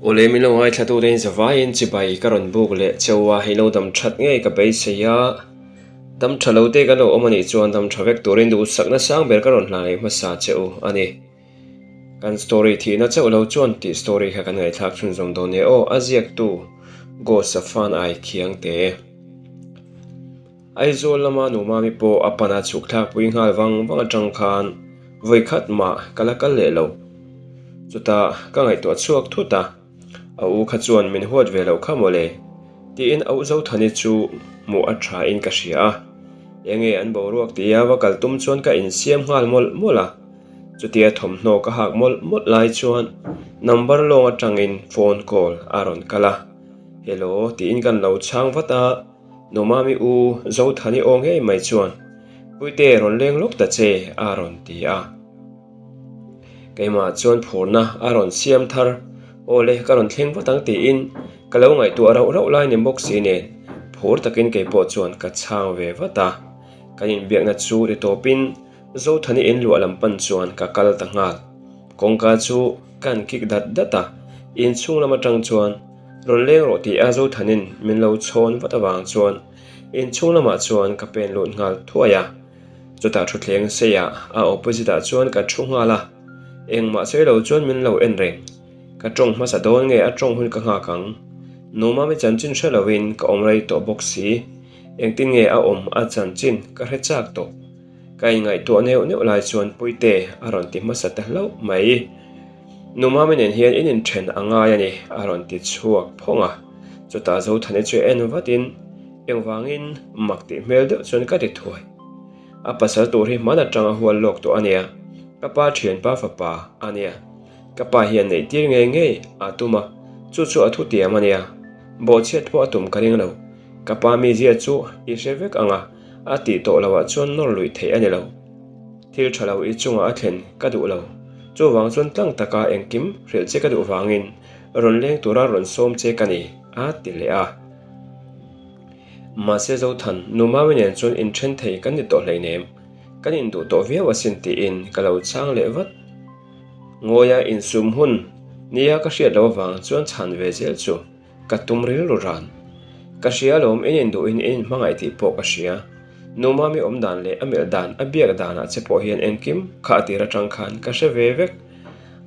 Awle min lo ngaithlatute in zavaiin chibai ka rawn buk leh cheu a, hei lo dam that ngei ka beisei a, dam tha lo te kan lo awm a nih chuan dam tha vek turin duhsakna sang ber ka rawn hlan hmasa che u a ni. Kan story thihna chauh lo chuan tih story kha kan ngaihthlak chhunzawm dawn nia aw, a ziaktu Ghost a fan ai khiang te. Aizawl lama nu Mami pawh a pana chhuk thlakpui nghal vang vang atang khan vawi khat mah ka la kal leh lo. Chutah ka ngaihtuah chhuak thut a, a u kha chuan min huat ve loh kha mawle tiin a u Zothani chu hmuh a tha in ka hria a. Enge an boruak tia va kal tum chuan ka insiam nghal mawlh mawlh a. Chutia thawmhnaw ka hak mawlh mawlh lai chuan number lawng atangin phone call a rawn kal a, Hello tiin kan lo chhang vat a. Numami u Zothani aw ngei mai chuan, Puite rawn leng lawk ta che a rawn ti a. Keimah chuan phurna a rawn siam thar, Aw le ka rawn thleng vat ang tiin ka lo ngaihtuah rauh rauh lai ni bawk si nen phur takin keipawh chuan ka chhang ve vat a. Kan inbiakna chu ri tawpin Zothani in luah lam pan chuan ka kal ta nghal. Kawngka chu kan kik dat dat a, inchhung lam atang chuan rawn leng rawh tih a Zothanin min lo chhawn vat avang chuan inchhung lamah chuan ka pen lut nghal thuai a. Chutah thutthleng seiah a opposite ah chuan ka thu nghal a, engmah sawi lo chuan min lo en reng. Ka tawng hmasa dawn nge a tawng hun ka nghak ang. Numami chanchin hre lovin ka awm rei tawh bawk si. Engtin nge a awm a chanchin ka hre chak tawh. Ka inngaihtuah neuh neuh lai chuan Puite a rawn ti hmasa ta hlauh mai. Numami nen hian in inthen a ngai a ni a rawn ti chhuak phawng a. Chutah Zothani chu en vatin engvangin mak tih hmel deuh chuan ka ti thuai. A pasal tur hi hman atanga hual lawk tawh a nia, ka pa thianpa fapa a nia. Ka pa hian neih tir ngei ngei a tum a, chu chu a thutiam a nia. Bawhchhiat pawh a tum ka ring lo. Ka pa mizia chu i hre vek ang a. A tih tawh loh ah chuan nawr luih theih a ni lo. Thil tha lo i chungah a thlen ka duh lo. Chuvang chuan tlang taka engkim hrilh che ka duh vangin rawn leng tura rawn sawm che ka ni, a ti leh a. Mahse Zothan, Numawi nen chuan inthen thei kan ni tawh hleinem. Kan induh tawh viau asin tiin ka lo chhang leh vat. Ngawia insum hun nia ka hriat loh avang chuan chhan ve zel chu. Ka tum rilru ran. Ka hria alawm in induhin in inhmangaih tih pawh ka hria. Nu Mami awm dan leh a melh dan, a biak danah che pawh hian engkim kha a tir atang khan ka hre ve vek.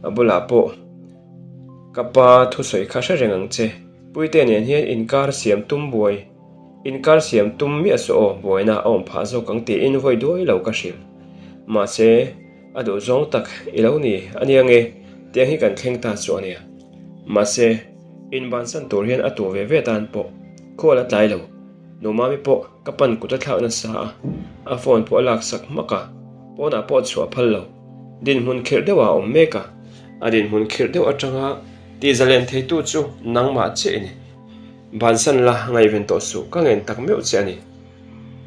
A bulah pawh ka pa thusawi kha hre reng ang che. Puite nen hian inkar siam tum buai, inkar siam tum miah suh aw, buaina a awm phah zawk ang tiin vawi duai lo ka hrilh. Mahse. A duh zawng tak i lo ni a nia nge tiang hi kan thleng ta chu a nia. Mahse, inbansan tur hian a tu ve ve tan pawh khual a tlai lo. Nu Mami pawh ka pan kut a thlak nasa a, a phone pawh a laksak hmak a, pawnah pawh a chhuah phal lo. Dinhmun khirh deuhah a awm mek a, a dinhmun khirh deuh atanga tihzalen theitu chu nangmah chiah i ni. Bansan la ngaihven tawh suh ka ngen tak meuh che a ni.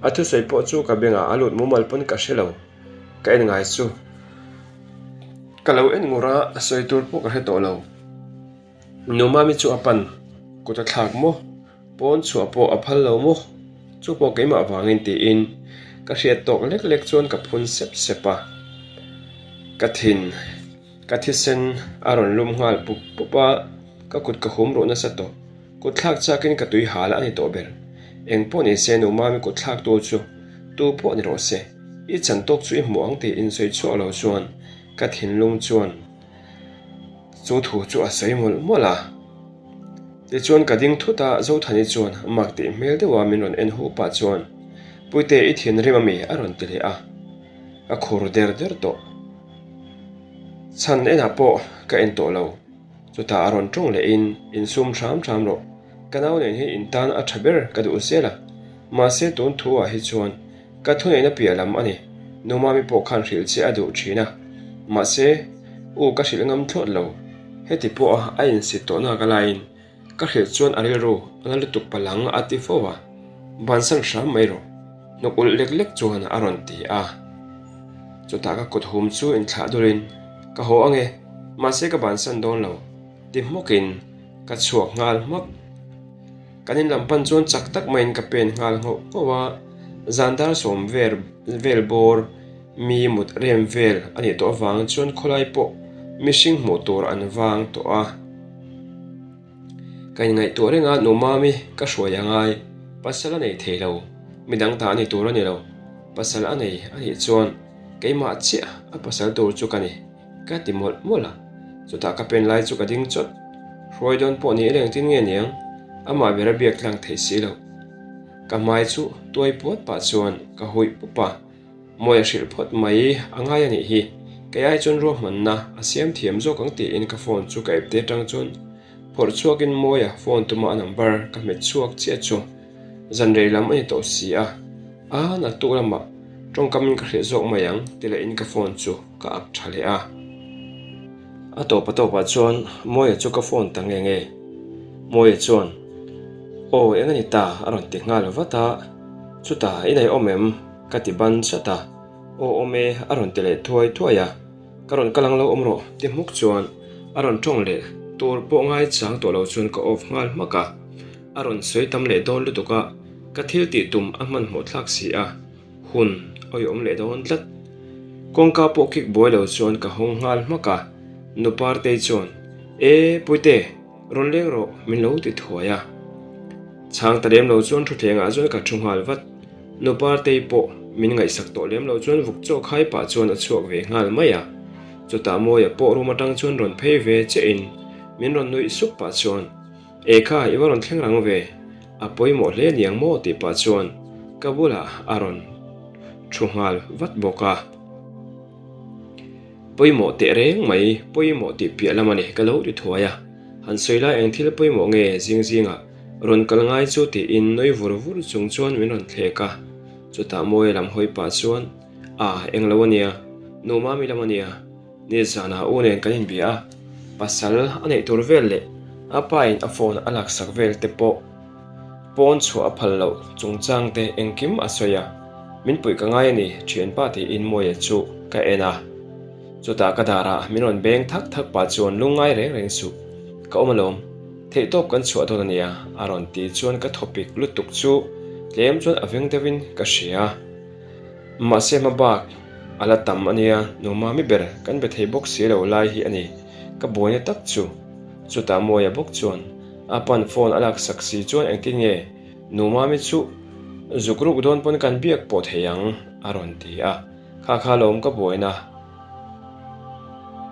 A thusawi pawh chu ka bengah a lut mumal pawn ka hre lo. Ka en ngai chu ka lo en ngur a, a sawi tur pawh ka hre tawh lo. Nu Mami chu a pan kut a thlak maw? Pawn chhuah pawh a phal lo maw? Chu pawh keimah vangin tiin ka hriat tawk lek lek chuan ka phun sep sep a. Ka thin ka thisen a rawn lum nghal pup pup a, ka kut ka hum ruh nasa tawh. Kut thlak chakin ka tui hal a ni tawh ber. Eng pawh ni se Nu Mami kut thlak tu chu tu pawh ni rawh se. I chan tawk chu i hmuh ang tiin sawi chhuak lo chuan ka thinlung chuan chu thu chu a sawi mawlh mawlh a. Tichuan ka ding thut a, Zothani chuan mak tih hmel deuha min rawn en hu pah chuan Puite i thinrim ami a rawn ti leh a, ka khur der der tawh. Chhan enah pawh ka en tawh lo. Chutah a rawn tawng lehin insum hram hram rawh, ka nau nen hian in tan a tha ber ka duh zel a, mahse tun thu ah hi chuan Ka thuneihna piah lam a ni. Nu Mami pawh khan hrilh che a duh thin a. Mahse, u ka hrilh ngam thlawt lo. Heti pawha a insit tawhna ka laiin ka hrilh chuan a rilru a na lutuk palang a ti fo a, bansan hram mai rawh. Hnuk ulh lek lek chuan a rawn ti a. Chutah ka kut hum chu inthlah dulin, Ka haw ange, mahse ka bansan dawn lo, ti hmawkin ka chhuak nghal hmak. Kan in lam pan chuan chak tak maiin ka pen nghal nghauh nghauh a, zan dar sawm vel vel bawr mi mut rem vel a nih tawh avang chuan khawlai pawh mihring hmuh tur an vang tawh a. Ka inngaihtuah reng a, Nu Mami ka hruai a ngai, pasal a nei thei lo, midang ta a ni tur a ni lo, pasal a nei a nih chuan keimah chiah a pasal tur chu ka ni, ka ti mawlh mawlh a. Chutah ka pen lai chu ka ding chawt, hruai dawn pawh ni ila engtin nge niang, amah ber a biak tlang thei si lo. Ka hmai chu tuai puat pah chuan ka huih pup a. Mawi a hrilh phawt mai a ngai a nih hi. Kei ai chuan ruahmanna a siam thiam zawk ang tiin ka phone chu ka ipte atang chuan phawrh chhuakin Mawia phone tuma a number ka hmet chhuak chiah chu zan rei lam a ni tawh si a, a naktuk lamah tawngkamin ka hrilh zawk mai ang ti lehin ka phone chu ka ak tha leh a. A tawp a tawpah chuan Mawia chu ka phone ta nge nge. Mawia chuan, Aw eng a ni ta a rawn ti nghal vat a, chutah i nei awm em? Ka ti ban chat a, Aw awm e a rawn ti leh thuai thuai a, Ka rawn kal ang lo awm rawh ti hmuk chuan a rawn tawng leh tur pawh ngai chang tawh lo chuan ka off nghal hmak a, a rawn sawi tam leh dawn lutuk a, ka thil tih tum a hmanhmawh thlak si a, hun awih awm leh dawn tlat. Kawngka pawh kik buai lo chuan ka hawng nghal hmak a, Nu Partei chuan, E Puite! Rawn leng rawh, min lo ti thuai a. Chhang ta lem lo chuan thutthleng ah chuan ka thu nghal vat. Nu Partei pawh min ngaihsak tawh lem lo chuan vuk chaw khai pah chuan a chhuak ve nghal mai a. Chutah Mawia pawh room atang chuan rawn phei ve che in min rawn nuih sup pah chuan, E kha, i va rawn thleng rang ve, a pawimawh hle niang maw tih pah chuan ka bulah a rawn thu nghal vat bawk a. Pawimawh teh reng mai, pawimawh tih piah lam a ni, ka lo ti thuai a. Han sawi lai eng thil pawimawh nge zing zingah rawn kal ngai chu tiin nui vur vur chung chuan min rawn thlek a. Chutah Mawia lam hawi pah chuan, A, eng lo a nia, nu Mami lam a nia, ni zanah u nen kan inbia a, pasal a neih tur vel leh a pa in a phone a laksak vel te pawh Pawn chhuah a phal loh chungchang te engkim a sawi a, min puih ka ngai a ni thianpa tiin Mawia chu ka en a. Chutah ka darah min rawn beng thak thak pah chuan lungngai reng reng suh, ka awm alawm, theihtawp kan chhuah dawn a nia a rawn ti chuan ka thawpik lutuk chu tlem chuan a veng deuhin ka hria. Mahse hma bak a la tam a nia, nu Mami ber kan be thei bawk si lo lai hi a ni ka buaina tak chu. Chutah Mawia bawk chuan A pan phone a laksak si chuan engtin nge nu Mami chu zuk ruk dawn pawn kan biak pawh thei ang a rawn ti a, kha kha lawm ka buaina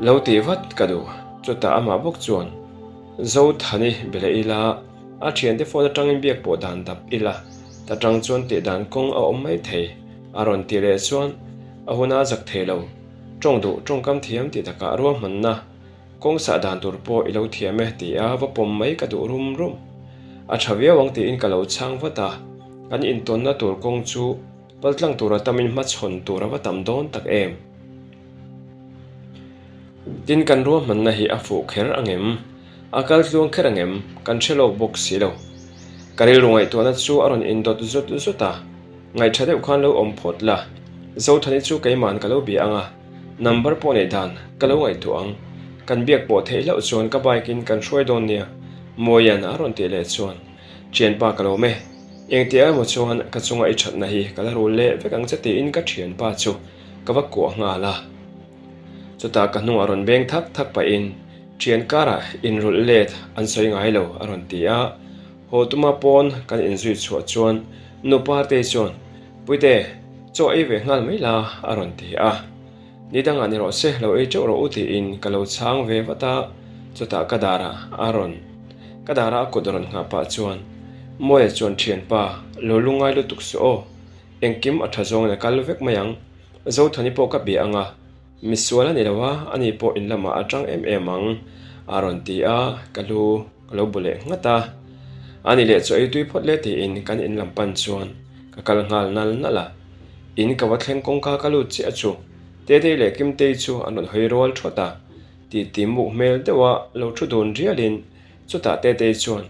lo tih vat ka duh. Chutah amah bawk chuan Zothani be leh ila, a thiante phone atangin biak pawh dan dap ila, ta tang chuan tih dan kawng a awm mai thei a rawn ti leh chuan a huna zak thei lo, tawng duh tawngkam thiam tih takah ruahmanna Kawng sah dan tur pawh i lo thiam e ti a va pawm mai ka duh rum rum. A tha viau ang tiin ka lo chhang vat a, kan intawnna tur kawng chu paltlang tura tamin hmachhawn tur a va tam dawn tak em. Tin kan ruahmanna hi a fuh kher angem? A kal tluang kher angem? Kan hre lawk bawk si lo. Ka rilru ngaihtuahna chu a rawn indawt zut zut a, ngaihṭha deuh khan lo awm phawt la, Zothani chu keima'n ka lo bia ang a, Number pawh neih dan ka lo ngaihtuah ang. Kan biak pawh theih hlauh chuan ka bike in kan hruai dawn nia, Mawia'n a rawn tih leh chuan, Thianpa ka lawm e. Engtiang emaw chuan ka chunga i thatna hi ka la rul leh vek ang che tiin ka thianpa chu ka va kuah nghal a. Chutah ka hnungah rawn beng thak thak pahin, Thian karah inrulh let an sawi ngai lo a rawn ti a. Haw tuma pawn kan inzui chhuah chuan nupa te chuan, Puite, chaw ei ve nghal mai la a rawn ti a. Ni dangah ni rawh se, lo ei teuh rawh u tiin ka lo chhang ve vat a, chutah ka darah a rawn ka darah a kut rawn nghah pah chuan Mawia chuan thianpa, lo lungngai lutuk suh aw, engkim a tha zawngin a kal vek mai ang, Zothani pawh ka bia ang a, Misual a ni lo a, ani pawh in lamah a tang em em ang, a rawn ti a, ka lu ka lo bu leh nghat a. Ani leh chaw ei tui phawt le tiin kan in lam pan chuan ka kal nghal nal nal a. In ka va thleng kawngka ka lut chiah chu Tetei leh Kimtei chu an rawn hawi rual thawt a, titi muk hmel deuha lo thu dun rialin chutah Tetei chuan,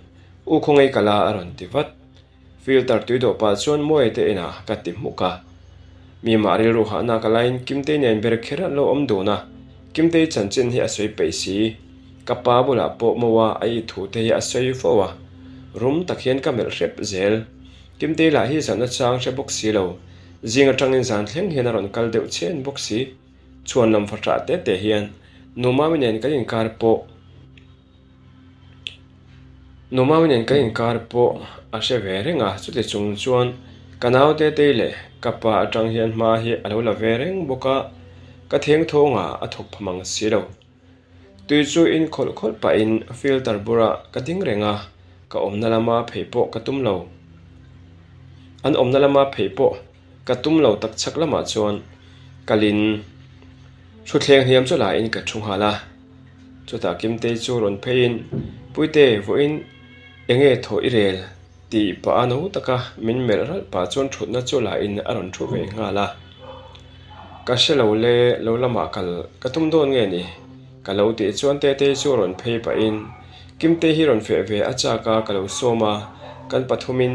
U khawngaih ka la a rawn ti vat. Filter tui dawh pah chuan Mawia te inah ka ti hmuk a. Mi mah rilru hahna ka laiin Kimtei nen ber kher an lo awm dun a, Kimtei chanchin hi a sawi peih si. Ka pa bulah pawh Moa a i thu te hi a sawi fo a, rum tak hian ka melh hrep zel. Kimtei lah hi zan achang hre bawk si lo, zing atangin zan thleng hian a rawn kal deuh chhen bawk si. Chhuan lam fahrah te te hian Nu Mami nen kan inkar pawh. Numami nen kan inkar pawh a hre ve reng a, chuti chung chuan ka naute tei leh ka pa atang hian hma hi a lo la ve reng bawk a, ka thengthawngah a thawk pha mang si lo. Tui chu in khawlh khawlh pahin filter burah ka ding reng a, ka awmna lama phei pawh ka tum lo. An awmna lama phei pawh ka tum lo tak chhak lamah chuan kalin thuthleng hniam chu lain ka thu nghal a. Chutah Kimtei chu rawn pheiin, Puite, vawiin enge thaw i rel? tih pah a no taka min melh ralh pah chuan thutna chu lain a rawn thu ve nghal a. Ka hre lo le, lo lamah kal ka tum dawn nge ni? Ka lo tih chuan Tetei chu rawn phei pahin, Kimtei hi rawn feh ve a chak a, ka lo sawm a, kan pathumin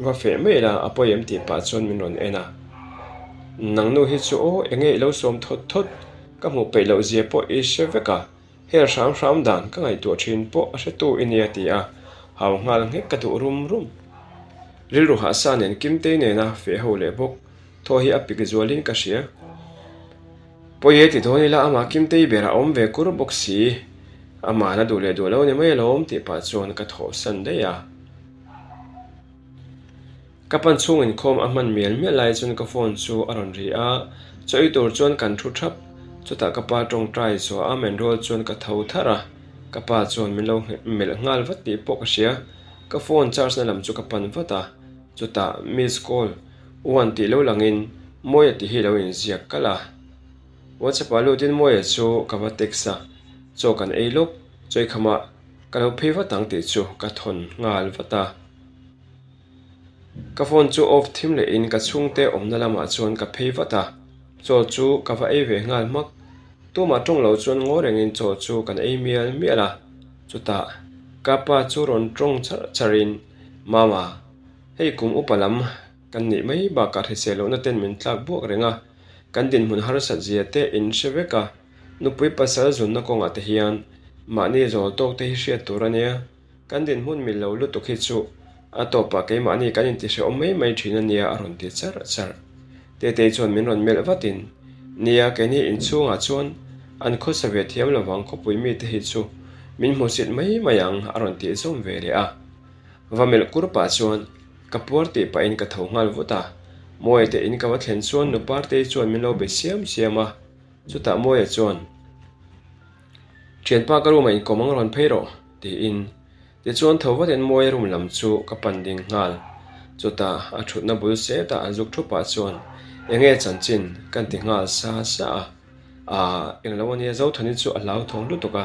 va feh mai la, a pawi em tih pah chuan min rawn en a. Nang nu hi chu aw, enge i lo sawm thawt thawt? Ka hmuh peih loh zia pawh i hre vek a, hel hram hram dan ka ngaihtuah thin pawh a hretu i nia ti a, hau nghal nghek ka duh rum rum. Rilru hahsa nen Kimtei nena feh ho leh bawk thaw hi a pik zualin ka hria. Pawi e ti dawn ila amah Kimtei ber a awm ve kur bawk si, amah la duh leh duh lo ni mai alawm tih pah chuan ka thawhsan daih a. Ka pan chhung inkhawm a hman mial mial lai chuan ka phone chu a rawn ri a, chaw ei tur chuan kan thu thap. Chutah ka pa tawngtai zuah a men rual chuan ka tho tharh a, ka pa chuan min lo melh nghal vat tih pawh ka hria. Ka phone charge na lam chu ka pan vat a, chutah miss call one tih lo langin Mawia tih hi lo inziak kalh a. WhatsApp ah lutin Mawia chu ka va text a, chaw kan ei lawk, chaw ei khamah ka lo phei vat ang tih chu ka thawn nghal vat a. Ka phone chu off thim leh in ka chhungte awmna lamah chuan ka phei vat a, chaw chu ka va ei ve nghal hmak. Tumah tawng lo chuan ngaw rengin chaw chu kan ei mial mial a, chutah ka pa chu rawn tawng charh charh in, Mama, hei kum upa lam kan nih mai bakah hrisel lohna ten min tlak buak reng a, kan dinhmun harsat zia te in hre vek a, nupui pasal zunna kawngah te hian mahni zawl tawk te hi hriat tur a nia. Kan dinhmun mil lo lutuk hi chu a tawpah keimahni kan intihrehawm mai mai thin a nia a rawn ti charh charh. Tetei chuan min rawn melh vatin, Nia, keini inchhungah chuan an khawsa ve thiam lovang khawpui mite hi chu min hmusit mai mai ang a rawn tih zawm ve leh a. Va melh kur pah chuan ka puar tih pahin ka tho nghal vut a. Mawia te in ka va thlen chuan nu Partei chuan min lo be siam siam a. Chutah Mawia chuan, Thianpa ka room ah inkawm ang rawn phei rawh tiin tichuan tho vatin Mawia room lam chu ka pan ding nghal. Chutah a thutna bul setah an zuk thupah chuan enge chanchin kan ti nghal sa sa a. Aah englo ania Zothani chu a hlauthawng lutuk a,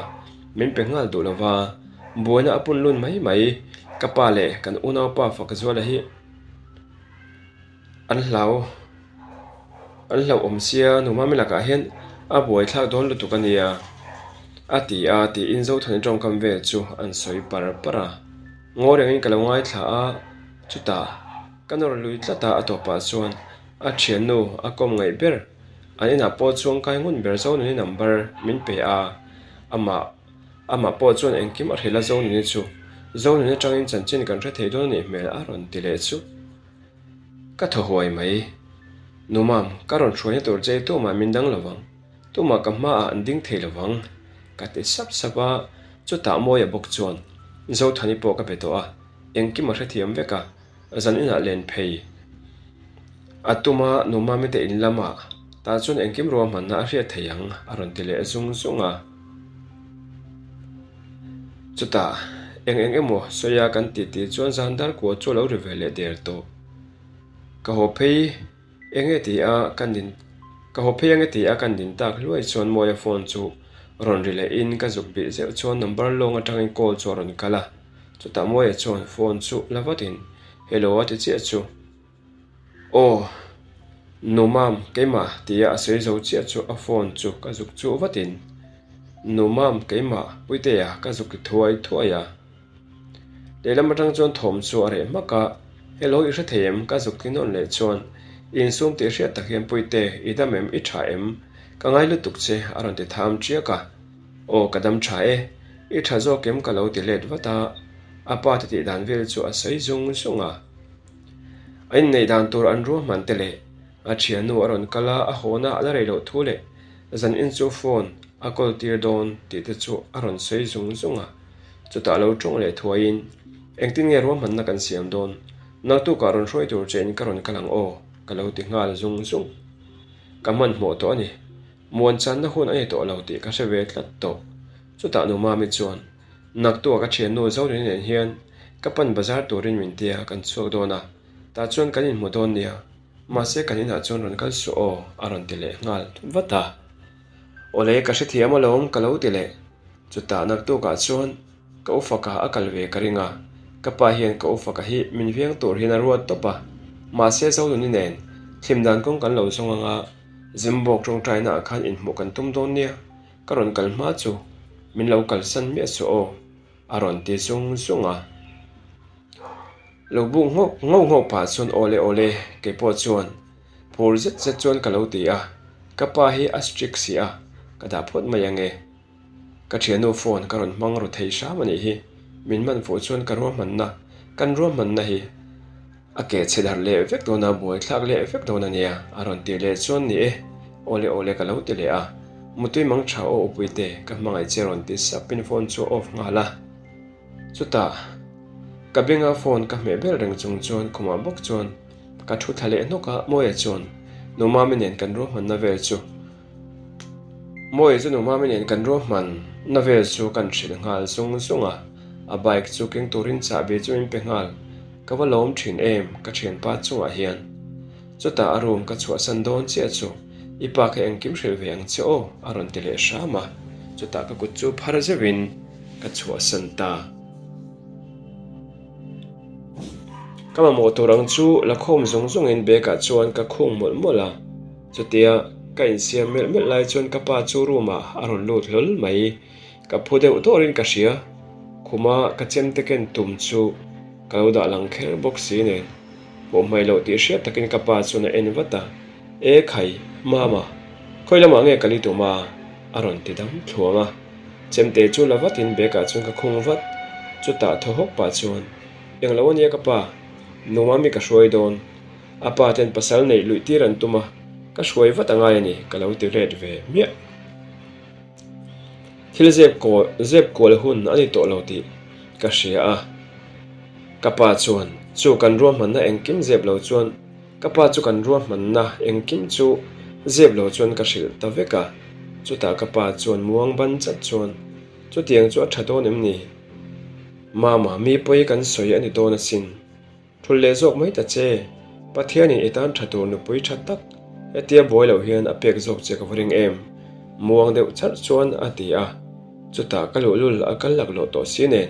min pe nghal duh lova buaina a pun lun mai mai. Ka pa leh kan unaupa Fakzuala hi An hlau, an hlauhawm sia Numami lakah hian a buaithlak dawn lutuk a nia, a ti a, tiin Zothani tawngkam vel chu an sawi par par a. Ngaw rengin ka lo ngaithla a, chutah ka nawr lui tlat a, a tawpah chuan a thiannu a kawm ngaih ber, an inah pawh chuan kai ngun ber Zonuni number min pe a, amah amah pawh chuan engkim a hrilh a Zonuni chu Zonuni atangin chanchin kan hre thei dawn a nih hmel a rawn ti leh chu. Ka thaw huai mai. Numam, ka rawn hruaina tur che tumah min dang lovang, tumah ka hmaah an ding thei lovang, ka ti sap sap a, chutah Mawia bawk chuan Zothani pawh ka be tawh a, engkim a hrethiam vek a, zan inah len phei a tum a, Numami te in lamah tah chuan engkim ruahmanna a hriat thei ang a rawn ti leh zung zung a. Chutah, eng eng emaw sawi a kan tih tih chuan zan dar kua chu a lo ri ve leh der tawh. Ka haw phei eng nge ti a kan din ka haw phei eng nge ti a kan din tak hluai chuan Mawia phone chu rawn ri leh in ka zuk bih zeuh chuan number lawng atangin call chu a rawn kal a. Chutah Mawia chuan phone chu la vatin Hello a ti chiah chu. Aw, Nu Mam, keimah tia a sawi zo chiah chu a phone chu ka zuk chuh vatin, Nu Mam, keimah, Puitea ka zuk thuai thuai a. Lehlam atang chuan thawm chu a reh hmak a, Hello, i hre thei em? Ka zuk ti nawn leh chuan, I insum tih hriat tak hian Puite, i dam em? I tha em? Ka ngai lutuk che, a rawn ti tham chiak a. Aw, ka dam tha e, i tha zawk em? Ka lo ti let vat a, a pa te tih dan vel chu a sawi zung zung a. A inneih dan tur an ruahman te leh a thiannu a rawn kal a, a hawna a la rei loh thu leh zan in chu phone a kawl tir dawn tih te chu a rawn sawi zung zung a. Chutah lo tawng leh thuaiin. Engtin nge ruahmanna kan siam dawn? Naktukah rawn hruai tur che in ka rawn kal ang aw, ka lo ti nghal zung zung. Ka hmanhmawh tawh a ni. Muan channa hun a ni tawh lo tih ka hre ve tlat tawh. Chutah nu Mami chuan, Naktuah ka thiannu Zorini nen hian ka pan bazar turin min tia kan chhuak dawn a, tah chuan kan inhmu dawn nia, mahse kan inah chuan rawn kal suh aw, a rawn ti leh nghal vat a. Awle ka hrethiam alawm ka lo ti leh. Chutah naktukah chuan ka u faka a kal ve ka ring a, ka pa hian ka u faka hi min veng tur hian a ruat tawp a, mahse Zonuni nen thlim dan kawng kan lo zawng anga Zimbabwe tawngtaina ah khan inhmuh kan tum dawn nia, ka rawn kal hma chu min lo kalsan miah suh aw, a rawn ti zung zung a. Lo buk nghawk nghauh nghauh pah chuan awle awle keipawh chuan phur zet zet chuan ka lo ti a, ka pa hi a strict si a, ka dah phawt mai ange. Ka thiannu phone ka rawn hmang ru thei hram a nih hi, min man fuh chuan ka ruahmanna, kan ruahmanna hi a ke chhe darh leh vek dawn a, buaithlak leh vek dawn a nia a rawn tih leh chuan ni e, awle awle ka lo ti leh a, mutui mang tha aw upuite ka hmangaih che rawn ti sapin phone chu a off nghal a. Chutah, ka benga phone ka hmeh ber reng chung chuan khumah bawk chuan ka thu thla leh hnawk a, Mawia chuan Numami nen kan ruahmanna vel chu Mawia chu Numami nen kan ruahmanna vel chu kan hrilh nghal zung zung a, a bike chu keng turin chahbi chu min pe nghal, ka va lawm thin em ka thianpa chungah hian. Chutah a room ka chhuahsan dawn chiah chu i pa kha engkim hrilh ve ang che aw a rawn ti leh hram a, chutah ka kut chu phar zeuhin ka chhuahsan ta. Ka mamawh tur ang chu la khawm zung zungin bag ah chuan ka khung mawlh mawlh a, chutia ka insiam melh melh lai chuan ka pa chu room ah a rawn lut hlawl mai. Ka phu deuh dawrin ka hria, khuma ka chemte ken tum chu ka lo dah lang kher bawk si nen. Pawh hmai loh tih hriat takin ka pa chuan a en vat a, E khai, Mama, khawi lamah nge ka li tum a? a rawn ti dam thluang a. Chemte chu la vatin bag ah chuan ka khung vat, chutah thaw hawk pah chuan, Englo ania ka pa, nungmah mi ka hruai dawn. A pa ten pasal neih luih tir an tum a, ka hruai vat angai a ni ka lo ti ret ve hmiah. Thil zep kawl zep kual hun a ni tawh lo tih ka hria a, ka pa chuan chu kan ruahmanna engkim zep lo chuan ka pa chu kan ruahmanna engkim chu zep lo chuan ka hrilh ta vek a, chutah ka pa chuan muang ban chat chuan chutiang chu a tha dawn em ni? Mama mi pawi kan sawi a ni dawn asin. Thul leh zawk mai ta che, Pathianin i tan tha tur nupui tha tak hetia buai loh hian a pek zawk che ka va ring em? Muang deuh charh chuan a ti a, chutah ka luhlul a kal laklawh tawh si nen.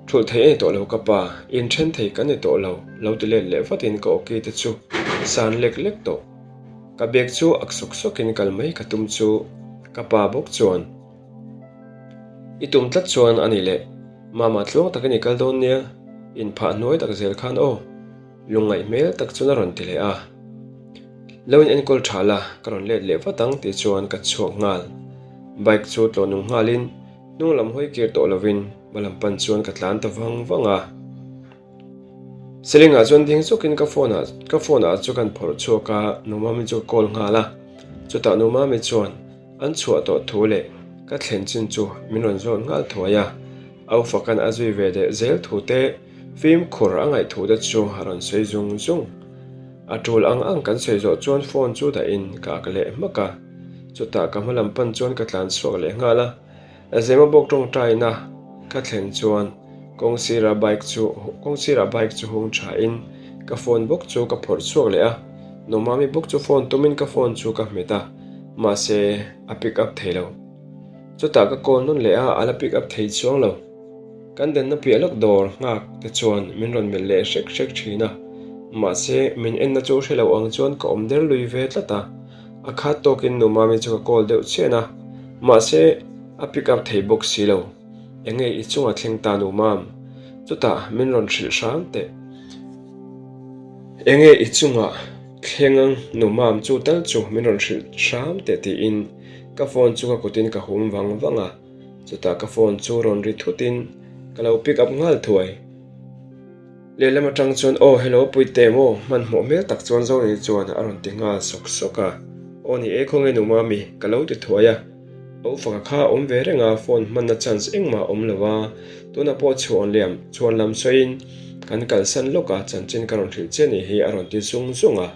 Thulh thei a ni tawh lo ka pa, inthen thei kan ni tawh lo, lo ti let leh vatin ka awki te chu san lek lek tawh. Ka bag chu ak sawk sawkin kal mai ka tum chu ka pa bawk chuan. I tum tlat chuan a ni leh, Mama tluang takin i kal dawn nia, inphah hnuai tak zel khan aw, lungngaih hmel tak chuan a rawn ti leh a. Lo in enkawl tha la, ka rawn let leh vat ang tih chuan ka chhuak nghal. Bike chu tlawh nung nghalin hnung lam hawi kir tawh lovin hma lam pan chuan ka tlan ta vang vang a. Ceiling ah chuan ding zawkin ka phone ah ka phone ah chu kan phawrh chhuak a, Numami chu ka call nghal a. Chutah Numami chuan An chhuah tawh thu leh ka thlen chin chu min rawn zawt nghal thuai a, au fakan a zui ve leh zel thu te, fimkhur a ngaih thu te chu a rawn sawi zung zung. A tul ang ang kan sawi zawh chuan phone chu dahin ka ak leh hmak a, chutah ka hma lam pan chuan ka tlan chhuak leh nghal a. Zemabawk tawngtaina ka thlen chuan kawng sira bike chu kawng sirah bike chu hung thain ka phone bawk chu ka phawrh chhuak leh a, Numami bawk chu phone tumin ka phone chu ka hmet a, mahse a pick up thei lo. Chutah ka call nawn leh a, a la pick up thei chuang lo. Kan denna piah lawk dawr nghak te chuan min rawn melh leh hrek hrek thin a, mahse min enna chu hre lo ang chuan ka awm der lui ve tlat a. A khat tawkin nu Mami chu ka call deuh chian a, mahse a pick up thei bawk si lo. Enge i chunga thleng ta nu Mam? Chutah min rawn hrilh hram teh. Enge i chunga thleng ang nu Mam chu tal chu min rawn hrilh hram teh tiin ka phone chu ka kutin ka hum vang vang a, chutah ka phone chu rawn ri thutin ka lo pick up nghal thuai. Lehlam atang chuan aw hello Puite maw hmanhmawh hmel tak chuan Zoni chuan a rawn ti nghal sawk sawk a, aw ni e khawnge nu Mami ka lo ti thuai a. A ufaka kha a awm ve reng a, phone hmanna chance engmah a awm lo a, tunah pawh chhuan liam chhuan lam sawiin kan kalsan lawk a, chanchin ka rawn hrilh che ni hi a rawn ti zung zung a.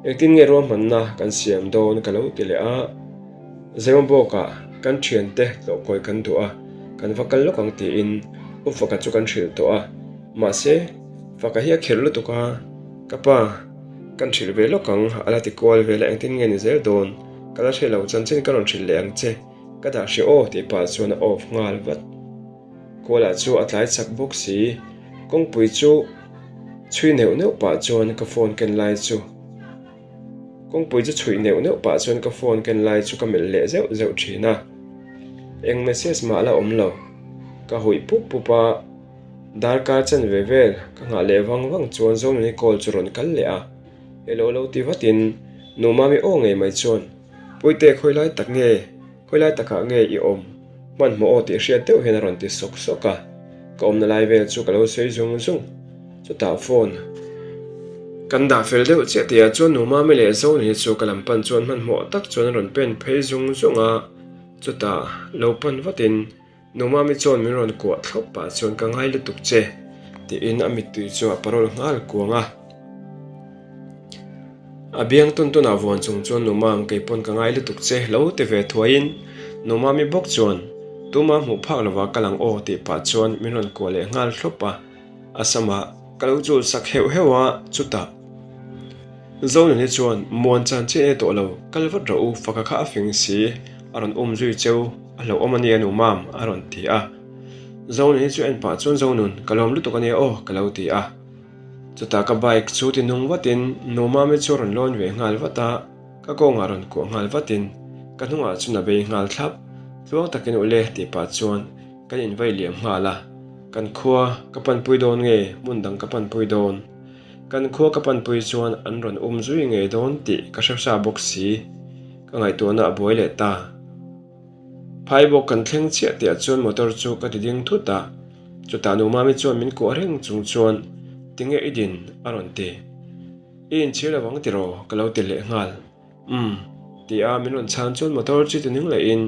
Engtin nge ruahmanna kan siam dawn ka lo ti leh a, Zemabawkah kan thiante tlawhkawi kan duh a, kan va kal lawk ang tiin U Faka chu kan hrilh tawh a, mahse Faka hi a khirh lutuk a, ka pa kan hrilh ve lawk ang a la ti kual vel a, engtin nge ni zel dawn ka la hre lo, chanchin ka rawn hrilh leh ang che, ka dah hrih aw tih pah chuan a off nghal vat. Kawlah chu a tlai chak bawk si. Kawngpui chu chhui neuh neuh pah chuan ka phone ken lai chu Kawngpui chu chhuih neuh neuh pah chuan ka phone ken lai chu ka melh leh zeuh zeuh thin a. Eng message mah la awm lo. Ka huih pup pup a, darkar chanve vel ka nghah leh vang vang chuan Zonuni call chu rawn kal leh a. Hello lo ti vatin Nu Mami aw ngei mai chuan, Puite khawi lai tak nge? Khawi lai takah nge i awm? Hmanhmawh aw tih hriat deuh hian a rawn ti sawk sawk a, ka awmna lai vel chu ka lo sawi zung zung. Chutah phone kan dah fel deuh chiah tihah chuan Nu Mami leh Zoni chu ka lam pan chuan hmanhmawh tak chuan a rawn pen phei zung zung a, chutah lo pan vatin Nu Mami chuan min rawn kuah thlawp pah chuan ka ngai lutuk che tiin a mittui chu a parawl nghal kuang a. A biang tun tunah vuan chung chuan Nu Mam kei pawn ka ngai lutuk che lo ti ve thuaiin Nu Mami bawk chuan tuma hmuh phak lova kal ang aw tih pah chuan min rawn kuah leh nghal thlawp a. A samah ka lo chul sak heuh heuh a, chutah Zonuni chuan Muan chan chiah e tawh lo, kal vat rawh u, faka kha a fing si, a rawn um zui cheu, a hlauhawm a nia nu mam, a rawn ti a. Zonuni chu en pah chuan Zonun, ka lawm lutuk a nia aw, ka lo ti a. Chutah ka bike chu ti nung vatin nu mami chu a rawn lawn ve nghal vat a, ka kawngah rawn kuah nghal vatin ka hnungah chuan a bei nghal thlap, tluang takin ule tih pah chuan Kan invai liam nghal a, kan khua ka panpui dawn nge hmun dang ka panpui dawn? Kan khua ka panpui chuan an rawn um zui ngei dawn tih ka hre sa bawk si, ka ngaihtuahna a buai leh ta. Phai bawk kan thleng chiah tihah chuan motor chu ka ti ding thut a, chutah nu Mami chuan min kuah reng chung chuan Tinge i din? a rawn ti. I inchhir lo ang tiraw? ka lo ti leh nghal. Umm, ti a min rawn chhan chuan motor chu ti ning lehin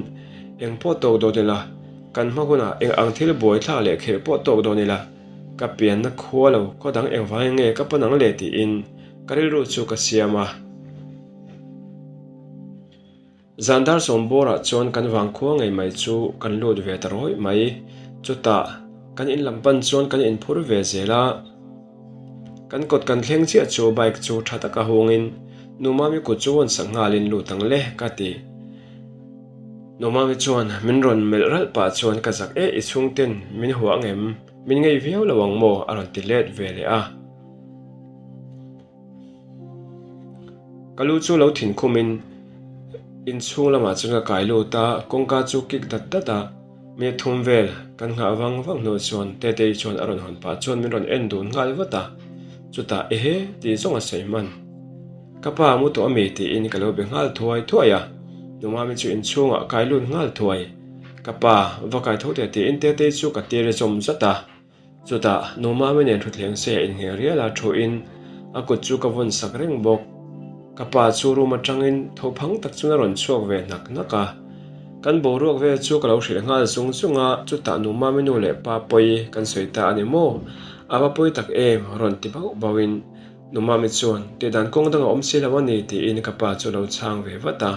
eng pawh tawk dawn ila, kan hma hunah eng ang thil buai thlak leh khelh pawh tawk dawn ila, ka pianna khua lo khaw dang engvangin nge ka pan ang le tiin ka rilru chu ka siam a. Zan dar sawmbawrah chuan kan vangkhua ngei mai chu kan lut ve ta rawih mai, chutah kan in lam pan chuan kan inphur ve zel a. Kan kawt kan thleng chiah chu bike chu tha taka hungin Nu Mami kut chu rawn sak nghalin lut ang le ka ti. Nu Mami chuan min rawn melh ralh pah chuan ka zak e i chhungten min hua ang em? Min ngei viau lo ang maw? a rawn ti let ve leh a. Ka lu chu lo thin khumin inchhung lamah chuan ka kai lut a, kawngka chu kik dat dat a. Mi thum vel kan nghah vang vang hnu chuan Tetei chuan a rawn hawn pah chuan min rawn en dun nghal vat a, chutah ehe tih zawng a sawi hman. Ka pa mu tawh ami tiin ka lo be nghal thuai thuai a, Numami chu inchhungah kai lut nghal thuai. Ka pa va kai tho teh tiin Tetei chu ka tir zawm zat a. Chutah Numami nen thutthleng se a inngeng rial a thuin a kut chu ka vawn sak reng bawk. Ka pa chu room atangin tho phang tak chuan a rawn chhuak ve hnak hnak a. Kan boruak vel chu ka lo hrilh nghal zung zung a, chutah Numami nu leh pa pawi kan sawi ta a ni maw? A va pawi tak em? rawn ti bauh bauhin Numami chuan tihdan kawng dang a awm si lo a ni tiin ka pa chu a lo chhang ve vat a.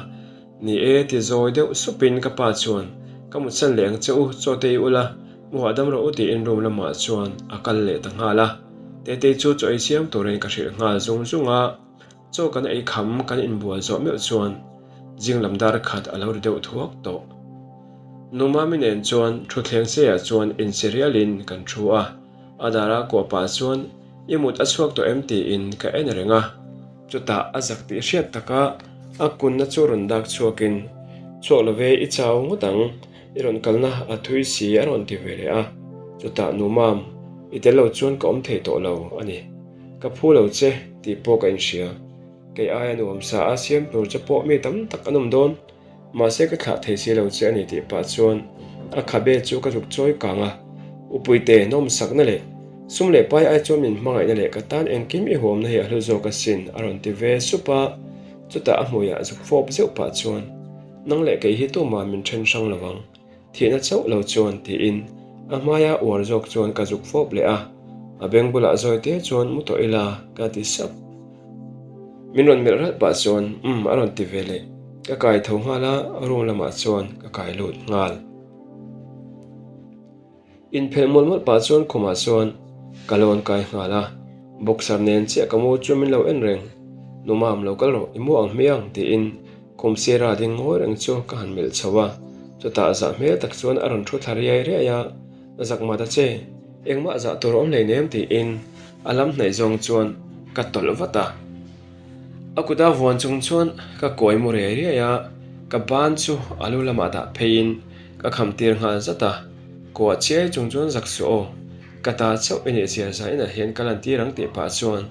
Ni e, ti zawi deuh supin ka pa chuan, Ka mutsan leh ang che u, chaw te i ula, mu hahdam rawh u tiin room lamah chuan a kal leh ta nghal a. Tetei chu chaw ei siam turin ka hrilh nghal zung zung a, chaw kan ei kham kan inbual zawh meuh chuan zing lam dar khat a lo ri deuh thuak tawh. Nu Mami nen chuan thutthleng seiah chuan insi rialin kan thu a, a dara kuah pah chuan i mut a chhuak tawh em tiin ka en reng a. Chutah a zak tih hriat taka a kunna chu rawn dak chhuakin, Chhuak lo ve, i chau ngawt ang, i rawn kalna a thui si a rawn ti ve leh a. Chutah nu mam, i tel lo chuan ka awm thei tawh lo a ni. Ka phu lo che tih pawh ka inhria. Kei aia nuamsa a siam tur che pawh mi tam tak an awm dawn. Mahse ka thlah thei si lo che a ni tih pah chuan a khabe chu ka zuk chawi kang a, Upuite nawmsakna leh sum leh pai ai chuan min hmangaihna leh ka tan engkim i huamna hi a hlu zawk asin a rawn ti ve sup a, chutah a hmuiah zuk fawp zeuh pah chuan. Nang leh kei hi tumah min then hrang lo ang. Thihna chauh lo chuan tiin a hmaia uar zawk chuan ka zuk fawp leh a, a beng bulah zawi te chuan mu tawh ila ka ti sap. Min rawn melh ralh pah chuan umm a rawn ti ve leh. Ka kai tho nghal a, room lamah chuan ka kai lut nghal. Inphelh mawlh mawlh pah chuan khumah chuan ka lawn kai nghal a, boxer nen chiah ka mu chu min lo en reng. Nu mam lo kal rawh, i mu ang hmiang tiin khum sira ding ngawi reng chu ka han melh chho a, chutah zah hmel tak chuan a rawn thu thla riai riai a, Zak mah ta che, engmah zah tur a awm hleinem tiin a lam hnaih zawng chuan ka tawlh vat a. A kuta vuan chung chuan ka kawi mu riai riai a, ka ban chu a lu lamah dah pheiin ka kham tir nghal zat a, kuah chiai chung chuan zak suh aw, ka ta chauh i nih zia zah inah hian ka lan tir ang tih pah chuan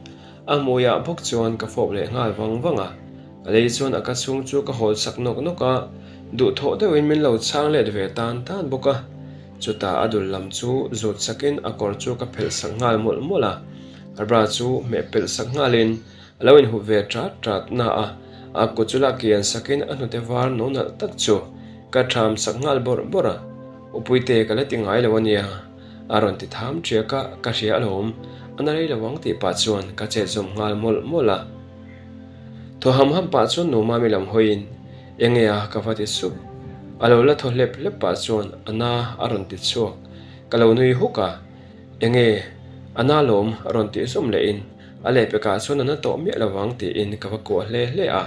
a hmuiah bawk chuan ka fawp leh nghal vang vang a, ka lei chuan a ka chhung chu ka hawl sak nawk nawk a, duhthawh deuhin min lo chhang let ve tan tan bawk a, chutah a dul lam chu zut sakin a kawr chu ka phelh sak nghal mawlh mawlh a. A bra chu hmeh pelh sak nghalin a lo inhup ve ṭat ṭat na a, a kut chu la kian sakin a hnute var no nalh tak chu ka ṭham sak nghal bawrh bawrh a, Upuite ka la ti ngai lo a nia, a rawn ti tham ṭiak a, ka hria alawm, a na rei lo ang tih pah chuan ka chet zawm nghal mawlh mawlh a. Thaw ham ham pah chuan nu Mami lam hawiin, Enge a? ka va ti sup. A lo la thaw hlep hlep pah chuan a na a rawn ti chhuak, ka lo nui huk a. Enge? A na lawm a rawn tih zawm lehin a lehpekah chuan a na tawh miah lo vang tiin ka va kuah hle hle a.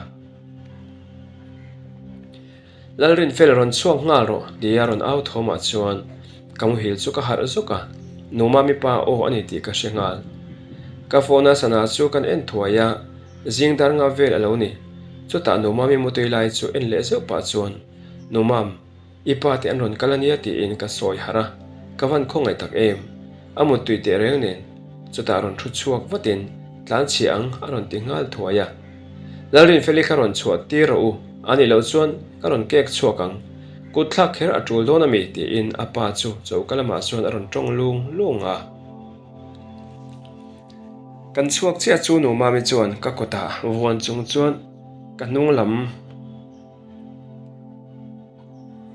Lalrinfel rawn chhuak nghal rawh tia rawn au thawmah chuan ka muhil chu ka harh zawk a, nu Mami pa aw a ni tih ka hre nghal. Ka phone a sana chu kan en thuai a, zing dar nga vel a lo ni. Chutah nu Mami mutui lai chu en leh zeuh pah chuan, Nu Mam, I pa te an rawn kal ania tiin ka sawi harh a, ka van khawngaih tak em? A muttui teh reng nen chutah rawn thu chhuak vatin tlan chhia ang a rawn ti nghal thuai a. Lalrinfeli kha rawn chhuah tir rawh u, a nih loh chuan ka rawn kek chhuak ang. Kut thlak kher a tul dawn ami tiin a pa chu choka lamah chuan a rawn tawng lung lung a. Kan chhuak chiah chu nu Mami chuan ka kutah vuan chung chuan ka hnung lam.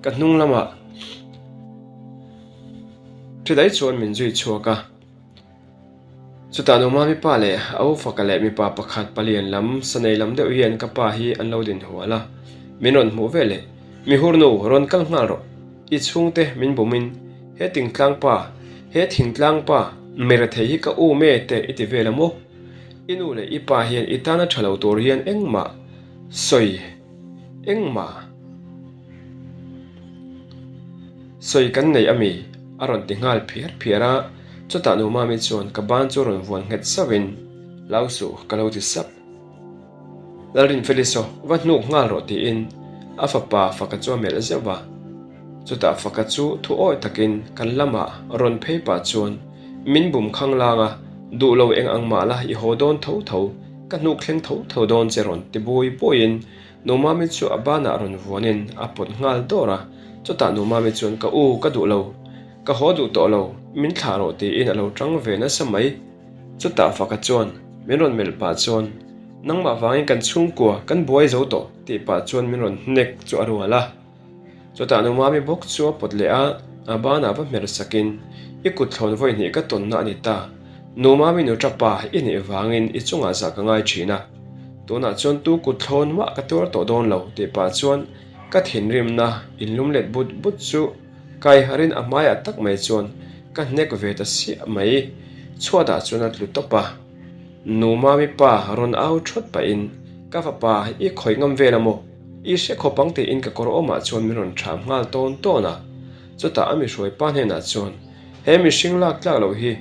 Ka hnung lamah thi daih chuan min zui chhuak a, chutah numa mipa leh a ufaka leh mipa pakhat palian lam sanei lam deuh hian ka pa hi an lo din hual a, min rawn hmuh ve leh mihurnu rawn kal nghal rawh, i chhungte min bumin he tingtlang pa, he thingtlang pa mirethei hi ka um e te i ti vel a maw? I nu leh i pa hian i tana tha lo tur hian engmah sawi Engmah sawi kan nei ami? a rawn ti nghal phiar phiar a, chutah nu Mami chuan ka ban chu rawn vuan nghet sauhin, Hlau suh ka lo ti sap. Lalrinfeli saw va hnuk nghal rawh tiin a fapa Faka chu a melh zeuh va, chutah Faka chu thu awi takin kan lamah rawn phei pah chuan min bum khang lang a, duh lo eng ang mah la i haw dawn tho tho, Ka hnuk thleng tho tho dawn che rawn ti bui buiin Nu Mami chu a banah rawn vuanin a pawt nghal dawr a, chutah Nu Mami chuan ka u ka duh lo, ka haw duh tawh lo, min thlah rawh tiin a lo tang ve nasa mai. Chutah Faka chuan min rawn melh pah chuan nangmah vangin kan chhungkua kan buai zo tawh tih pah chuan min rawn hnek chu a rual a. Chutah nu Mami bawk chu a pawt leh a, a banah va hmer sakin, I kut thlawn vawi hnih ka tawnna a ni ta. Nu Mami nu tapa i nih vangin i chungah zah ka ngai thin a. Tunah chuan tu kut thlawn mah ka tuar tawh dawn lo tih pah chuan ka thinrimna inlum let but but chu kai harin a hmaiah tak mai chuan ka hnek ve ta siah mai. Chhuatah chuan a tlu tawp a. Nu Mami pa rawn au thawt pahin, Ka fapa, i khawih ngam vel a maw? I hre khawp ang tiin ka kawr awmah chuan min rawn ṭham nghal tawn tawn a, chutah a mihruai pa hnenah chuan he mihring lak tlak loh hi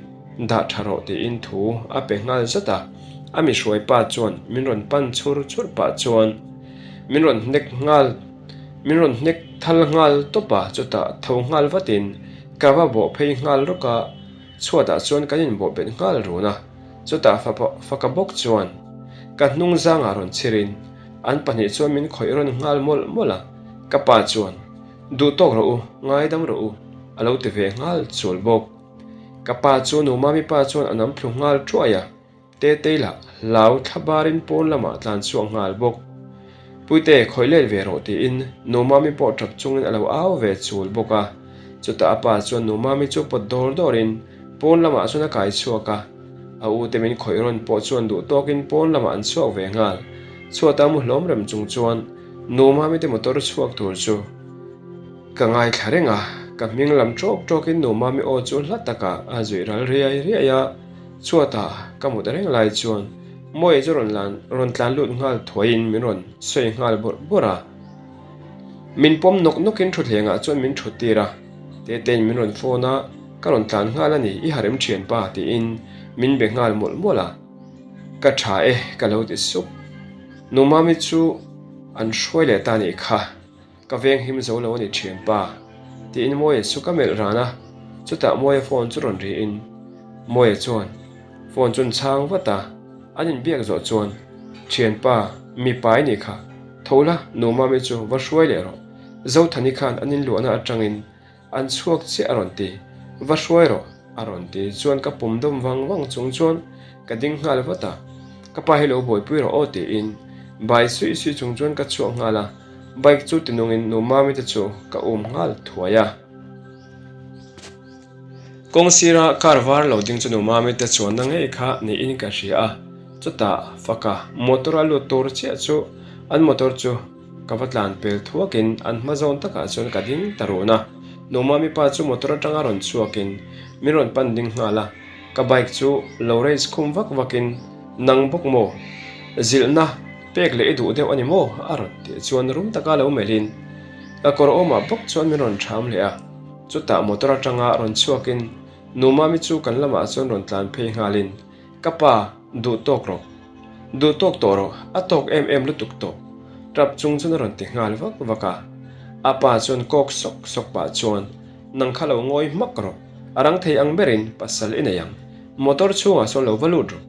dah ṭha rawh tiin thu a pe nghal zat a, a mihruai pa chuan min rawn pan chhur chhur pah chuan min rawn hnek nghal min rawn hnek thal nghal tawp a, chutah tho nghal vatin ka va bawh phei nghal rawk a, chhuatah chuan kan inbawh bet nghal run a, chutah faka bawk chuan ka hnung zangah rawn chhirin An pahnih chuan min khawih rawn nghal mawlh mawlh a, ka pa chuan, Duh tawk rawh u, ngaidam rawh u, a lo ti ve nghal chul bawk. Ka pa chu nu Mami pa chuan a nam thlu nghal thuai a, Tetei lah hlau thla barin pawn lamah tlan chhuak nghal bawk. Puite, khawih let ve rawh tiin Nu Mami pawh tap chungin a lo au ve chul bawk a. Chutah a pa chuan Nu Mami chu pawt dawr dawrin pawn lamah chuan a kai chhuak a. A ute min khawih rawn pawh chuan duh tawkin pawn lamah an chhuak ve nghal. Chhuata mu hlawm rem chung chuan Nu Mami te motor chhuak tur chu ka ngaithla reng a. Ka hming lam ṭawk ṭawkin Nu Mami aw chu hla takah a zuih ral riai riai a. Chhuata ka mut reng lai chuan Mawia chu rawn lan rawn tlan lut nghal thuaiin min rawn sawi nghal bawrh bawrh a. Min pawm nawk nawkin thutthlengah chuan min thut tir a, Tetein min rawn phone a, ka rawn tlan nghal a ni, i harem thianpa tiin min be nghal mawlh mawlh a. Ka tha e ka lo ti sup. Nu Mami chu an hruai leh ta nih kha. Ka veng him zo lo a ni thianpa, tiin Mawia chu ka melh ran a, chutah Mawia phone chu rawn riin Mawia chuan phone chu an chhang vat a, an inbiak zawh chuan, Thianpa, mipa i nih kha, tho la, nu Mami chu va hruai leh rawh, Zothani khan an inluahna atangin An chhuak chiah a rawn ti. Va hruai rawh, a rawn ti. Chuan ka pum dawm vang vang chung chuan ka ding nghal vat a. Ka pa hi lo buaipui rawh aw tiin bai suih suih chung chuan ka chhuak nghal a. Bike chu tinungin nu Mami te chu ka um nghal thuai a. Kawng sira car var lo ding chu nu Mami te chuanna ngei kha niin ka hria a. Chutah faka motor a lut tur chiah chu an motor chu Ka va tlan pel thuakin an hma zawn takah chuan ka ding ta run a, Numami pa chu motor atanga rawn chhuakin min rawn pan ding nghal a, ka bike chu lo race khum vak vakin Nang bawk maw? Zilhna pek leh i duh deuh a ni maw? a rawn tih chuan rum taka lo melhin ka kawr awmah bawk chuan min rawn ṭham leh a, chutah motor atanga rawn chhuakin Numami chu kan lamah chuan rawn tlan phei nghalin Ka pa, duh tawk rawh. Duh tawk tawh rawh, a tawk em em lutuk tawh. Tap chung chuan a rawn ti nghal vak vak a. A pa chuan kawk sawk sawk pah chuan, Nang kha lo ngawi hmak rawh, a rang thei ang berin pasal i nei ang. Motor chhungah sawn lo va lut rawh.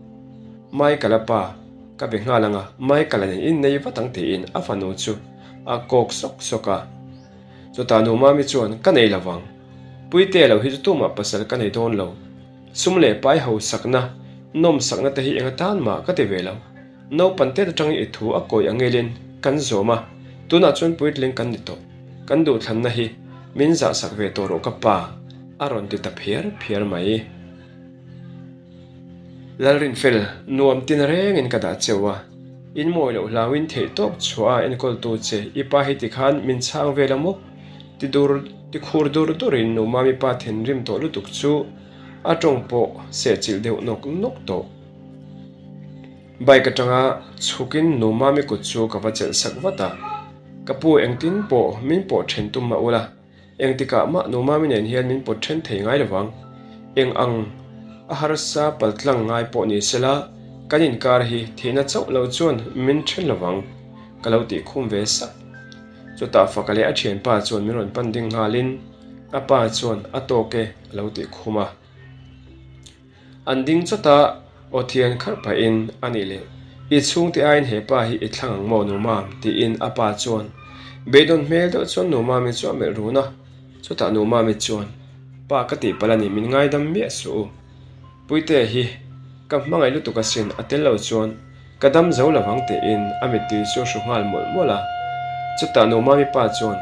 Michael-a pa, ka be nghal ang a, Michael-a nen in nei vat ang tiin a fanu chu a kawk sawk sawk a. Chutah nu Mami chuan, Ka nei lo vang. Puitea lo hi chu tumah pasal ka nei dawn lo. Sum leh pai ho sakna, nawm sakna te hi eng atan mah ka ti ve lo. Naupan tet atangin i thu a kawi angelin kan zawm a, tunah chuan puitling kan ni tawh. Kan duhthlanna hi min zahsak ve tawh rawh ka pa, a rawn ti ta phiar phiar mai. Lalrinfel, nuam tin rengin ka dah cheu a, in mawi loh hlauin theihtawp chhuah a enkawltu che i pa hi tikhan min chhang vel a maw? Ti dur ti khur dur durin nu Mami pa thinrim tawh lutuk chu a tawng pawh sehchilh deuh nawk nawk tawh. Bike atanga chhukin nu Mami kut chu ka va chelh sak vat a, Ka pu engtin pawh min pawh then tum mah ula, engtikah mah nu Mami nen hian min pawt then thei ngai lovang. Eng ang a harsa paltlang ngai pawh ni sela kan inkar hi thihna chauh lo chuan min then lovang ka lo tih khum ve sak. Chutah Faka leh a thianpa chuan min rawn pan ding nghalin a pa chuan a tawk e a lo tih khum a. An ding chawt a, aw thian kharh pahin a nih leh i chhungte aiin he pa hi i thlang ang maw nu Mam? tiin a pa chuan beidawn hmel deuh chuan nu Mami chu a melh run a. Chutah nu Mami chuan Pa ka tih palh a ni min ngaidam miah suh u. Puitea hi ka hmangaih lutuk asin a tel lo chuan ka dam zo lo vang tiin a mittui chu a hru nghal mawlh mawlh a. Chutah nu Mami pa chuan,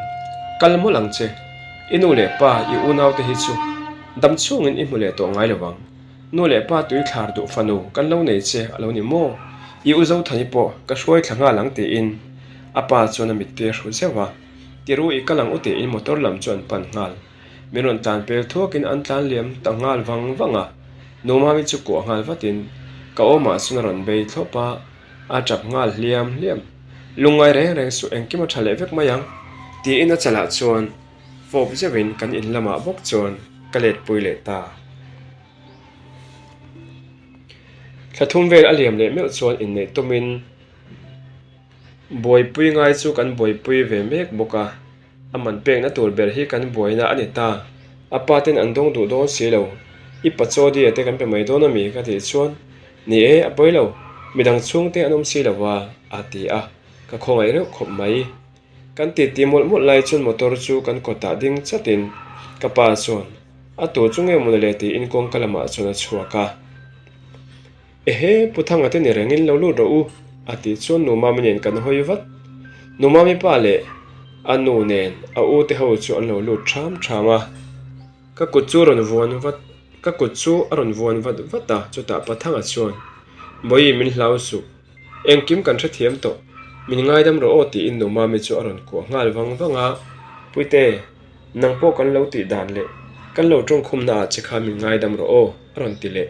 Kal mawlh ang che, i nu leh pa i unaute hi chu dam chhungin i hmu leh tawh ngai lo vang. Nu leh pa tui thlar duh fanu kan lo nei che a lo ni maw? I u Zothani pawh ka hruai thla nghal ang tiin a pa chuan a mittui a hru zeuh a. Tiru i kal ang u tiin motor lam chu an pan nghal. Min rawn tlan pel thuakin an tlan liam ta nghal vang vang a, Numami chu kuah nghal vatin ka awmah chuan a rawn bei thlawp a, a tap nghal hliam hliam. Lungngai reng reng suh engkim a tha leh vek mai ang tiin a chalah chuan fawp zeuhin kan in lamah bawk chuan ka letpui leh ta. Thla thum vel a liam leh meuh chuan inneih tumin buaipui ngai chu kan buaipui ve mek bawk a. A man pekna tur ber hi kan buaina a ni ta. A pa ten an dawng duh dawn si lo. I pa chaw dia te kan pe mai dawn a mi? ka tih chuan, Ni e, a pawi lo. Midang chhungte an awm si lo va, a ti a. Ka khawngaih reuh khawp mai. Kan titi mawlh mawlh lai chuan motor chu kan kawtah ding chatin ka pa chuan, A tur chu nge mawni le tiin kawngka lamah chuan a chhuak a. Ehe, Pu Thanga te ni rengin lo lut rawh u, a tih chuan nu Mami nen kan hawi vat. Numami pa leh a nu nen a u te ho chu an lo lut ṭham ṭham a. Ka kut chu rawn vuan vat, ka kut chu a rawn vuan vat vat a, chutah Pathanga chuan, Bawihi min hlau suh, engkim kan hrethiam tawh, min ngaidam rawh aw tiin Numami chu a rawn kuah nghal vang vang a. Puite, nang pawh kan lo tih dan leh kan lo tawngkhumna ah che kha min ngaidam rawh aw a rawn ti leh.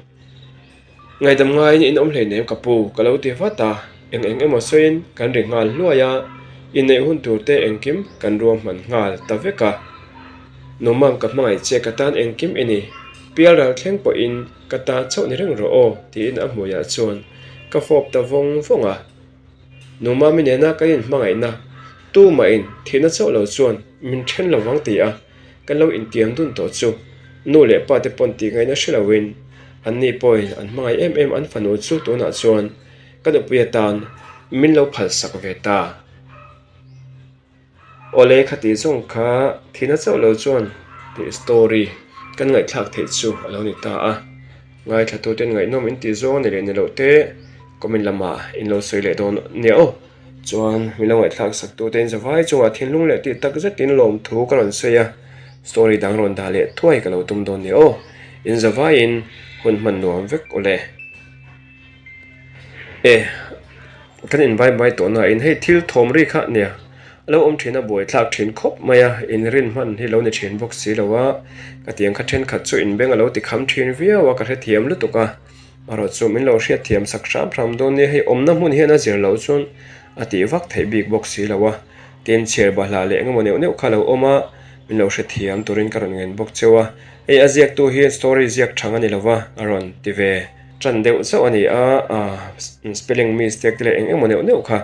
Ngaihdam ngaiin in awm hleinem ka pu, ka lo ti vat a, eng eng emaw sawiin kan ri nghal hluai a, inneih hun tur te engkim kan ruahman nghal ta vek a. Numam ka hmangaih che ka tan engkim i ni, pialral thleng pawhin ka ta chauh ni reng rawh aw tiin a hmuiah chuan ka fawp ta vawng vawng a. Numami nena kan inhmangaihna tumahin thihna chauh lo chuan min then lo vang ti a, Kan lo intiam dun tawh chu nu leh pa te pawn tih ngaihna hre loin anni pawhin an hmangaih em em an fanu chu tunah chuan ka nupui atan min lo phalsak ve ta. Awle khati zawng kha thihna chauh lo chuan tih story kan ngaihthlak theih chu a lo ni ta a. Ngaithlatuten ngaihnawm in tih zawng ni leh ni loh te comment lamah in lo sawi leh dawn nia aw. Chuan min lo ngaihthlak sak tu te in zavai chungah thinlung leh tih tak zetin lawmthu ka rawn sawi a, story dang rawn dah leh thuai ka lo tum dawn nia aw, in zavaiin hun hman nuam vek aw le. E, kan in bai bai tawh na in hei thil thawm ri kha nia, a lo awm thin a buaithlak thin khawp mai a, in rin hman hi lo ni thin bawk si lo a, ka tiang kha thenkhat chu in beng a lo ti kham thin viau a ka hrethiam lutuk a. Erawh chu min lo hriatthiam sak hram hram dawn nia, hei awmna hmun hian a zir loh chuan a tih vak theih bik bawk si lo a, tin chhiar bahlah leh engemaw neuh neuh kha lo awm a, min lo hrethiam turin ka rawn ngen bawk cheu a, hei a ziaktu hi story ziak thang a ni lo va, a rawn ti ve tan deuh zauh a ni a, spelling mistake te leh eng engemaw neuh neuh kha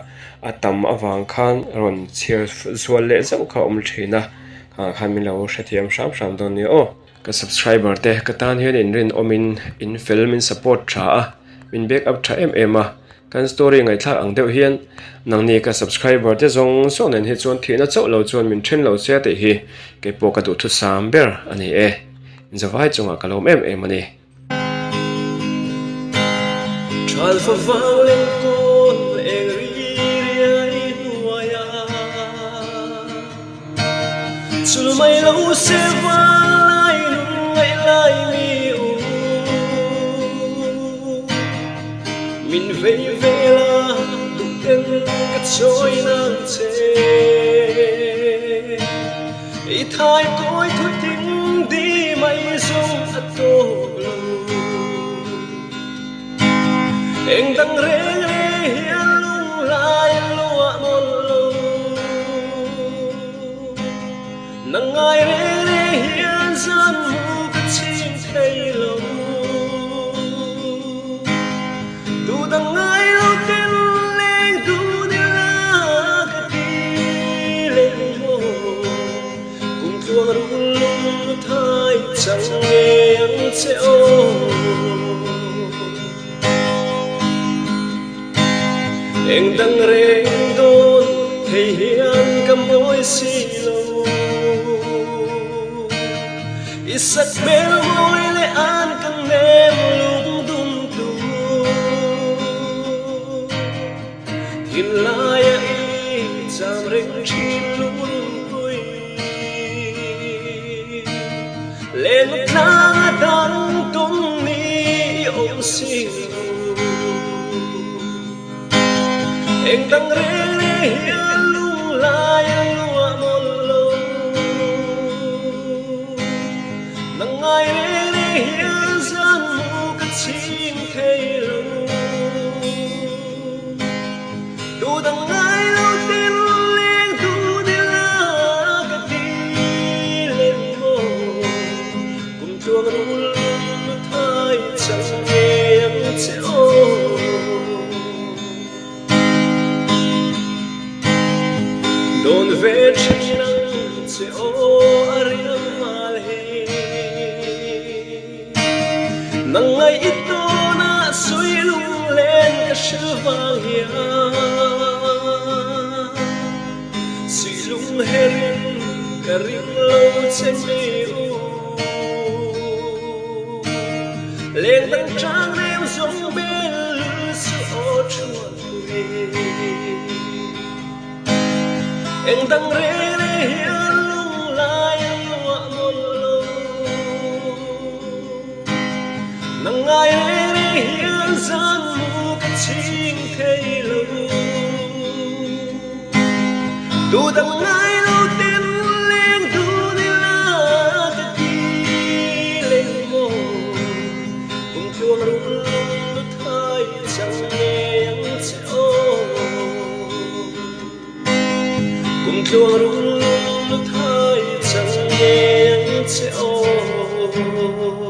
a tam avang khan rawn chhiar zual leh zauh kha a awm thin a, khangah khan min lo hrethiam hram hram dawn nia aw. Ka subscriber te ka tan hian in rinawmin in fel min support tha a, min back up tha em em a, kan story ngaihthlak ang deuh hian nangni ka subscriber te zawng zawng nen hi chuan thihna chauh lo chuan min then lo che tih hi keipawh ka duhthusam ber a ni e, zavai chungah ka lawm em em a ni. Thal favang leng kawl eng ri riai hnuaia Chul mai lo se vanglai lung ngaih lai mi u Min vei ve la duh ten ka chawi nang che I thai kawi thu ting di mai zawng a tawk lo Eng dang reng reng hian lunglai a luah mawlh lo Nang ngai reng reng hian zan mu ka ching thei lo Tu dang ngai lo ten leng dun ila ka ti leh maw Kum tluang rul lung thai chang nge ang che aw Eng dang reng dawn thei hian ka mawi si lo I sak hmel mawi leh an ka nem lung dum tu Thinlaia i cham reng thin lungpui Len tlang a dang tum ni i awm si lo Eng dang reng reng hian lunglai a luah mawlh lo Nang ngai reng reng hian zan mu ka ching thei lo Tu dang ngai lo tin leng dun ila ka ti lên maw Kum tluang rul lung thai chang nge ang che aw Dawn ve thin ang che aw a riam val hi Nang ngaih i tawnah sui lunglen ka hrilh vang hian Sui lung herin ka ring lo che mi u Leng dang tang reu zawng bel lul su aw thuan pui. Eng dang reng reng hian lunglai a luah mawlh lo. Nang ngai reng reng hian zan mu ka chhing thei lo. Tu dang ngai lo ten leng dun ila ka ti leh maw. Kum tluang rul lung lu thai chang ngei ang che aw. Kum tluang rul lung lu thai chang ngei ang che aw.